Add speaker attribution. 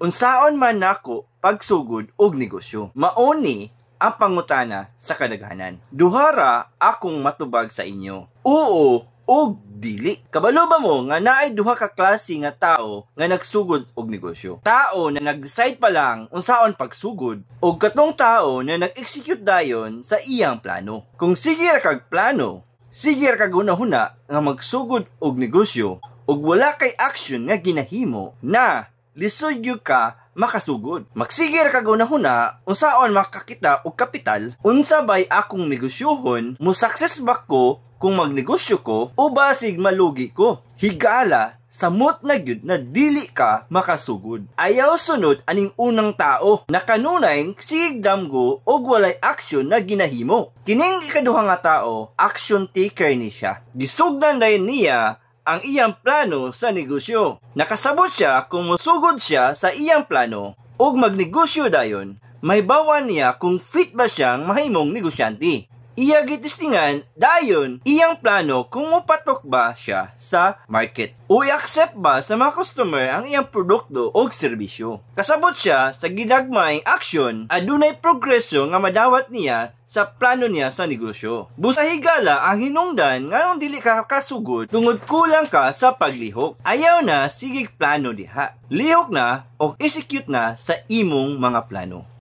Speaker 1: Unsaon man nako pagsugod og negosyo? Mao ni ang pangutana sa kadaghanan. Duha ra akong matubag sa inyo. Oo ug dili. Kabalo ba mo nga naay duha ka klase nga tao nga nagsugod og negosyo? Tao na nag-decide pa lang unsaon pagsugod ug katong tao na nag-execute dayon sa iyang plano. Kung sige ra kag plano, sige ra kag hunahuna nga magsugod og negosyo ug wala kay action nga ginahimo na, lisod gyud ka makasugod. Magsige ra kag hunahuna unsaon makakita og kapital, unsa bay akong negosyohon, mo success ba ko kung magnegosyo ko o basig malugi ko? Higala, samot na gyud na dili ka makasugod. Ayaw sunod aning unang tao na kanunay sige damgo og walay aksyon na ginahimo. Kining ikaduha nga tao, action taker ni siya. Gisugdan dayon niya ang iyang plano sa negosyo. Nakasabot siya kung mosugod siya sa iyang plano ug magnegosyo dayon, mahibaw-an niya kung fit ba siyang mahimong negosyante. Iya gitestingan dayon iyang plano kung mopatok ba siya sa market o i-accept ba sa mga customer ang iyang produkto o serbisyo. Kasabot siya sa gidagmay aksyon, adunay progreso nga madawat niya sa plano niya sa negosyo. Busa higala ang hinungdan nganong dili ka kasugod tungod kulang ka sa paglihok. Ayaw na sige plano diha. Lihok na o execute na sa imong mga plano.